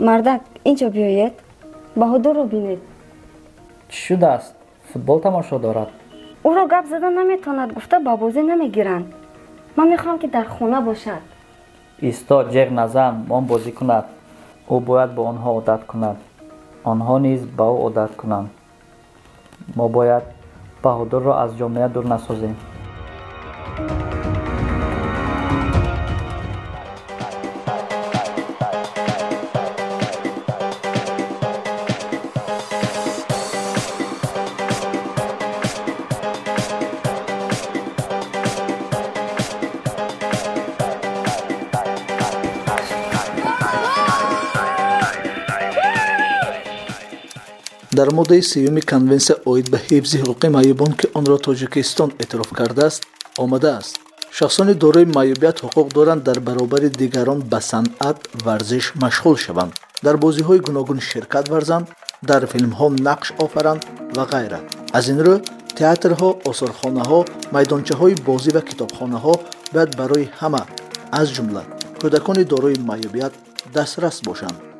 Мардак, инҷо биёед, Баҳодурро бинед. Чӣ шудааст? Футбол тамошо дорад. Ӯро гап зада наметавонад гуфта ба бозӣ намегиранд. Ман мехоҳам, ки дар хона бошад. Исто, ҷеғ назан, мон бозӣ кунад. Ӯ бояд бо онҳо одат кунад, онҳо низ ба ӯ одат кунанд. Мо бояд Баҳодурро аз ҷомеа дур насозем. Дар моддаи сеюми конвенсия оид ба ҳифзи ҳуқуқи маъюбон, ки онро Тоҷикистон эътироф кардааст, омадааст: шахсони дорои маъюбият ҳуқуқ доранд дар баробари дигарон ба санъат, варзиш машғул шаванд, дар бозиҳои гуногун ширкат варзанд, дар филмҳо нақш офаранд ва ғайра. Аз ин рӯ театрҳо, осорхонаҳо, майдончаҳои бозӣ ва китобхонаҳо бояд барои ҳама, аз ҷумла кӯдакони дорои маъюбият, дастрас бошанд.